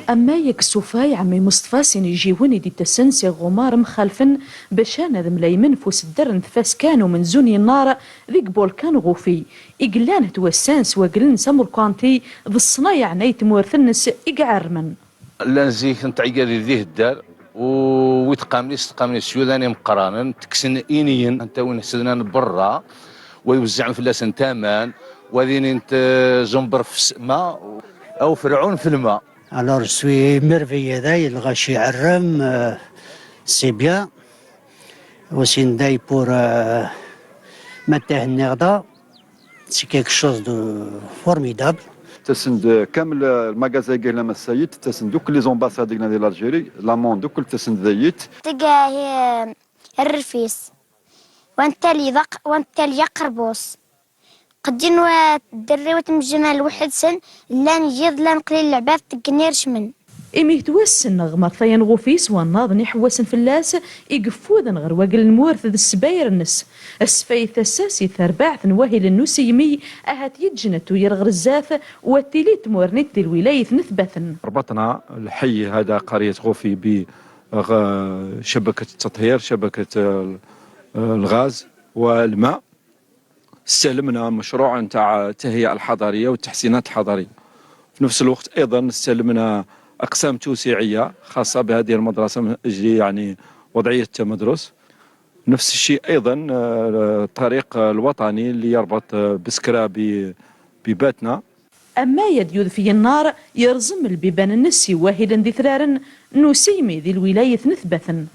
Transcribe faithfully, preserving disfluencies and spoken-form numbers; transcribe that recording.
Emmeye Ksufay, Emmê Mustafa, Sînî Jîwinî, Dîtesên Sê Xomar, Mxalfin, Beşaned, Mleymin, Fûsidderin, Tfeskan û Minzûnî Nar, Dîg Bolkan Xufî, Îglan Hetwesens, Wegilin Samurkantî, Di Sina Yaney Timortins, Îg Ermin. Llan zik n tɛiggadin di heddar, u wid qqamen-is, qqamen-is yudan imeqqranen, tekksen iniyen, anta win sednan berra, wa iwezzeɛen fell-asen taman, wa ad inin tẓumber f sma, aw ferɛun f lma. Alors, je suis émerveillé, là, il gâchis Arram, euh, c'est bien. Aussi, Ndai pour, euh, Mateh Nerda, c'est quelque chose de formidable. Ttasen-d kamel lmagaza i yellan a Sayid, ttasen-d akk les ambassades i yellan di l'Algérie, l'amende akk ttasen-d dayit. Tga hi rrif-is, wa ntali d aq-, wa ntali aqerbus. Qeddin wa dderriwet mjemɛen lweḥd-sen, llan yiḍ, llan qlil lɛebad deg-n ircmen. Imi hetwassen neɣ mertayen ɣef-is, wannaḍ n iḥewwasen fell-as, i yeffuden ɣer wagel n Murt d ssbayer-nnes. Asfayet ass-a si terbaɛt n wahil n useymi, ahat yeǧǧen ad tuyir ɣer zdat, u ad tili tmurnit di lwilayet n Tbaten. ربطنا الحي هذا قرية غوفي بشبكة التطهير، شبكة ال-، الغاز والماء. استلمنا مشروع نتاع التهيئة الحضرية والتحسينات الحضرية. في نفس الوقت أيضًا استلمنا أقسام توسيعية خاصة بهذه المدرسة من أجل، يعني، وضعية التمدرس. نفس الشيء أيضًا، آه، الطريق الوطني اللي يربط، آه، بسكرة ب-، بباتنة. Ammay ad yudef yennar, yerẓem lbiban-nnes i wahilen d itraren n useymi di lwilayet n Tbaten.